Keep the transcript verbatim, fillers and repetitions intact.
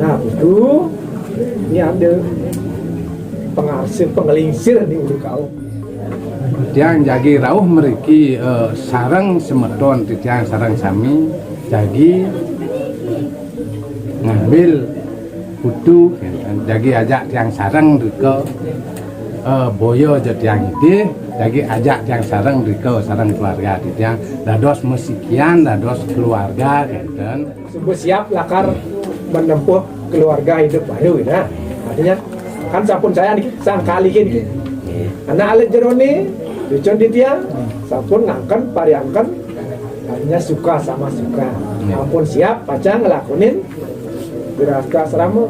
Nah, Putu, ini ada pengarsir, pengelingsir di ulu kaum. Tiang jagi rauh mriki, eh, sareng semeton titiang sareng sami jagi ngambil Putu, jagi ajak tiang sareng drika, eh, boya ja tiang idih, jagi ajak tiang sareng drika sareng keluarga titiang dados masikian, dados keluarga kenten. Suba siap lakar menempuh keluarga hidup baru, nah. Artinya, kan sampun saya niki, sangkalihin niki. Anak alit jerone, cucun titiang, sampun ngangken pariangken, artinya suka sama suka. Ampun siap pacang ngelakonin grahasta asrama.